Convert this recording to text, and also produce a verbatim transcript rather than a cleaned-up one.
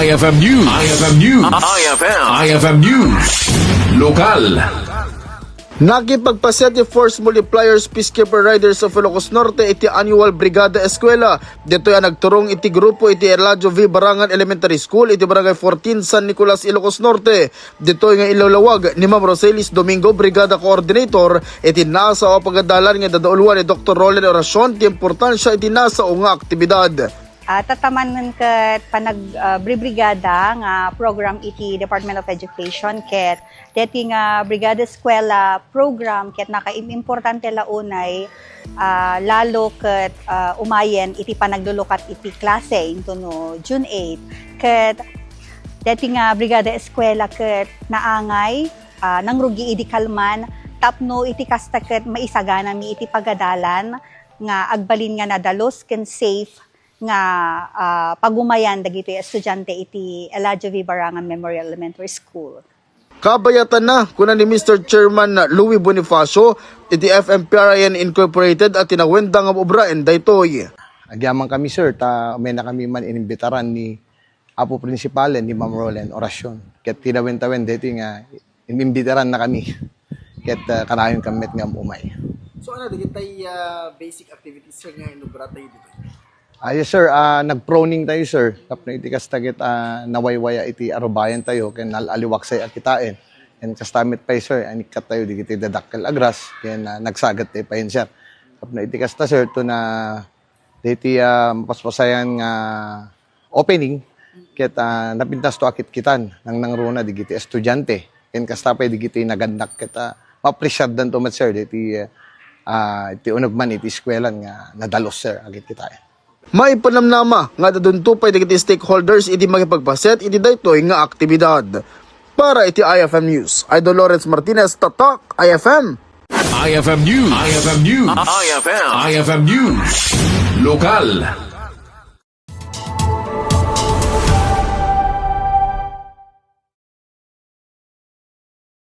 I F M News. I F M News. I F M. I F M News. Lokal. Nakipagpasiat ti Force Multipliers Peacekeeper Riders of Ilocos Norte iti annual Brigada Eskwela. Ditoy a nagturong iti grupo iti Eladio V Barangan Elementary School iti Barangay fourteen, San Nicolas, Ilocos Norte. Ditoy nga ilawlawag ni Ma'am Roselis Domingo, Brigada Coordinator, iti nasao a pagadalan nga idadauluan ni Doktor Roland Oracion ti importansya iti nasao nga aktibidad. Ah, tatta manen ket panag-, ah, bribrigada nga program iti Department of Education ket deti nga Brigada Eskwela program ket nakaimimportante la unay, ah, lalo ket, ah, umayen iti panaglulukat iti klase intono June eight. Ket deti nga Brigada Eskwela ket naangay, ah, nangrugi idi kalman tapno iti kasta ket maisaganami iti pagadalan nga agbalin nga nadalus ken safe nga, ah, pagumayan dagiti estudiante iti Eladio V Barangan Memorial Elementary School. Kabayatanna, kuna ni Mister Chairman Louis Bonifacio, iti F M P R I N Incorporated a tinawenda nga ubraen daytoy. Agyaman kami, sir, ta umayna kami man inimbitaran ni Apo Prinsipalen, ni Ma'am Roland Oracion. Ket tinawentawen daytoy nga inimbitaran na kami. Ket, ah, kanayon kami met nga umay. So, ano, dagitay, ah, basic activities, sir, nga inubra tayo dito? Ah, yes, sir. Ah, nag-proning tayo, sir. Tapno iti kasta ket, ah, nawaywaya iti arubayan tayo, ken nal-aliwaksay a kitaen. Ken kasta met pay, sir, anikkat tayo digiti dadakkel a grass, ken, ah, nagsagat tayo payen, sir. Tapno iti kasta, sir, to na diti, ah, mapaspasayan nga opening, ket, ah, napintas to a kitkitan, nangnangruna digiti estudiante. Ken kasta pay digiti nagannak ket, ah, maapresiardanto met, sir, diti, ah, iti uneg man iti eskuelan nga nadalus, sir, a kitkitaen. Maipanamnama nga adunto pay dagiti stakeholders iti makipagpaset iti daytoy nga aktibidad. Para iti I F M News, Idol Lawrence Martinez, Tatak, I F M. I F M News. I F M News. I F M. I F M News. Lokal.